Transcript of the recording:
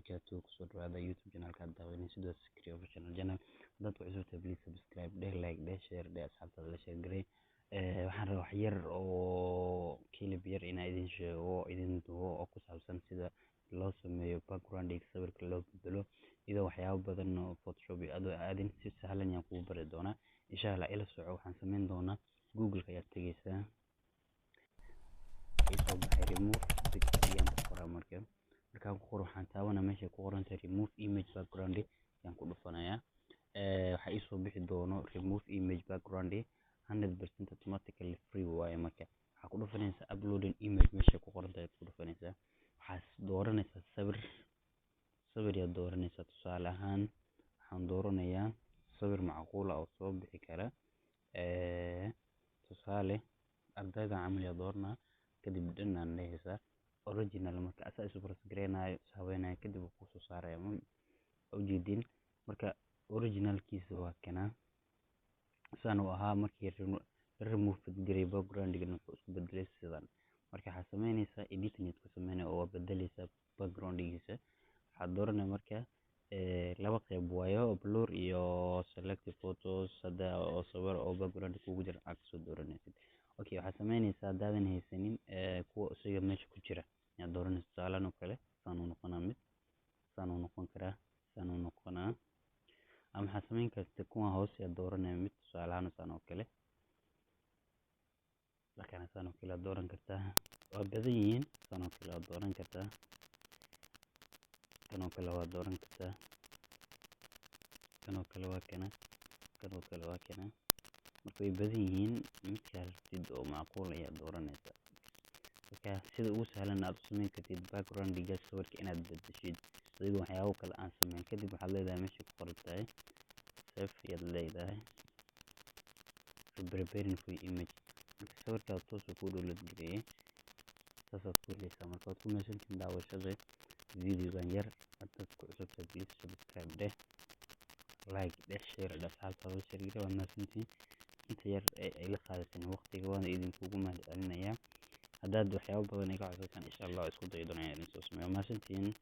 Wabarakaatuh. Kusoo dhawaada YouTube channelka aad daawanaysid, waa Sakri Official Channel. Haddaad ku cusub tahay, please subscribe dheh, like dheh, share dheh, asxaabtaada la share garee. Waxaan rabaa wax yar oo clip yar inaan idin sheego, idin dubo, oo ku saabsan sida loo sameeyo background sawirka loo bedelo, iyadoo waxyaabo badan oo Photoshop iyo adoo aadin, si sahlan ayaan kugu bari doonaa, insha Allah. Ila soco. Waxaan sameyn doonaa, Google ayaad tegeysaa. Soo baxay remove pic ayaan ku qoraa. Markaan ku qoro, waxaan taabanaa meesha ku qoran tahay "remove image background" ayaan ku dhufanayaa. Waxaa iisoo bixi doono "remove image background 100% automatically free" waaye. Marka waxaa ku dhufanaysaa "uploading image" meesha ku qoran tahay ku dhufanaysaa. Waxaad dooranaysaa sawir, sawir yaad dooranaysaa. Tusaale ahaan, waxaan dooranayaa sawir macquul ah oo soo bixi kara. Tusaale, ardayda camal yaa dooranaa. Kadib dhan aan dhehaysaa original. Marka asaa isu process gareynayo, is habeynayo, kadib wuu kusoo saaraya. Ujeedin, marka originalkiisa waa kanaa, saan uu ahaa. Markii la remove gareey background-gan, wuxuu isku bedelay sidan. Marka waxaad sameynaysaa editing aad ku sameynaya oo waa bedeleysaa background-giisa. Waxaad dooranaya marka laba qeyb waayo, blur iyo selective photos. Hadda oo sawir oo background kugu jira aad kasoo dooranaysid. Okay, waxaad sameynaysaa, haddaadan haysanin kuwa isaga meesha ku jira ayaad dooranaysa. Tusaalahan oo kale, saan uu noqonaa, mid saan uu noqon karaa, saan uu noqonaa, ama waxaad sameyn kartaa kuwan hoose ayaad dooranaya mid. Tusaale ahaan, saan oo kale, markaan saan oo kale aad dooran kartaa. Waa badan yihiin. Saan oo kale waad dooran kartaa, kan oo kale waad dooran kartaa, kan oo kale waa kana, kan oo kale waa kana. Marka way badan yihiin, midkaa rabtid oo macquul ayaad dooranaysaa. Marka sida ugu sahlan aad u sameyn kartid background-ga sawirka inaad bedeshid adigoo waxyaabo kale aan sameyn. Kadib waxaad leedahay meesha ku qoran tahay "save" ayaad leedahay, "preparing for image". Marka sawirkaad toos uu kuu download gareeyay, saasaad ku heleysaa. Marka waad ku mahadsantihiin daawashada videogan yar. Haddaad ku cusubtahay, please subscribe dheh, like dheh, share dheh, asxaabtaada la share garee. Waad mahadsantihiin inta yar ee ay la qaadateen waqtiga, waana idinkugu mahad celinayaa. Haddaad waxyaabo badan iga codsataan, insha Allah isku dayi doonaa inaan idin soo sameeyo. Mahadsantihiin.